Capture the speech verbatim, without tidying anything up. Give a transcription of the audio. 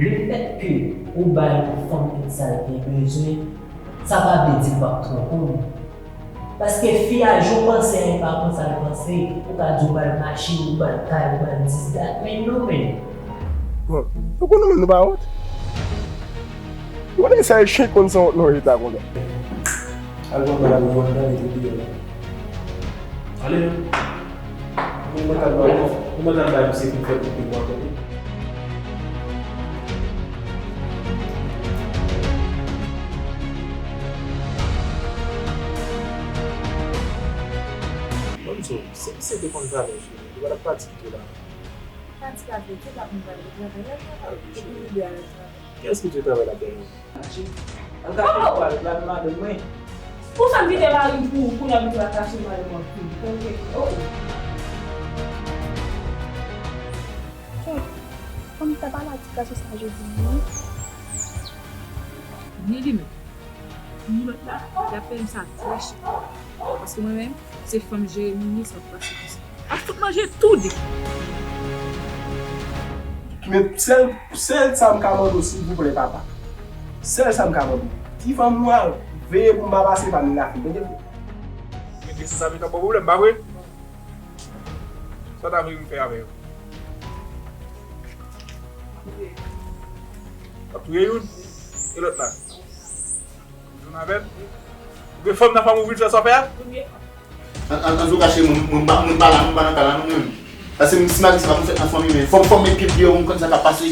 Lefètke ou bay yon fanm tout sa l gen bezwen, sa pa vle di l p ap twonpe w. Paske fi a, jan w panse a, e pa konsa l panse. Ou ka di w ba l machin, ou ba l kay, ou ba l dis dat, men non, men. Bon, nou konn nou menm, nou pa wont? Ou konnen sèl chen k konn sanwont nan eta konsa. Al pran bal avè w, al gade epi deyò la. Ale menm. Ou mèt al bay, ou mèt al bay misye pou fè koupe bwa tande. Bon, so, si misye te konn travay, li pa t ap pati kite la. Pati pa vle, tout ap mwen pale travay, lè travay, epi li de a lè travay. Kiyès ki te travay la bèl? Al kache pou al pale madanm mwen. Pou sa m kite mari m pou, pou n ap vin al kache madanm mwen pou. Ok, oh. Kèt, fò m ta pale a ti gason sa jodi wi. Ni li menm. Ni lòt la, y ap peye m sa trè chè. Paske mwen menm, se fanm Jeremi m ye, sa p pase konsa. Ap fout manje tou de. Men sèl, sèl sa m ka mande w, silvouplè, papa. Sèl sa m ka mande w. Ti fanm ou a, veye pou m pa pase pa men lafi, tande? Men de sou sa, men t ap ba w pwoblèm, pa vre? Sa w ta vle m fè avè yo? W ap touye youn, e lòt la? Youn avè l? Oubyen fanm nan fanm ou vin fè sa w fè a? An, an, antouka, cheri, mwen, mwen pa, mwen pa la, mwen pa nan kay la, non, menm. Paske si m pa di sa, pa konn fèt nan fanmi, men fò, fò m met pye m deyò pou m konn sa k ap pase.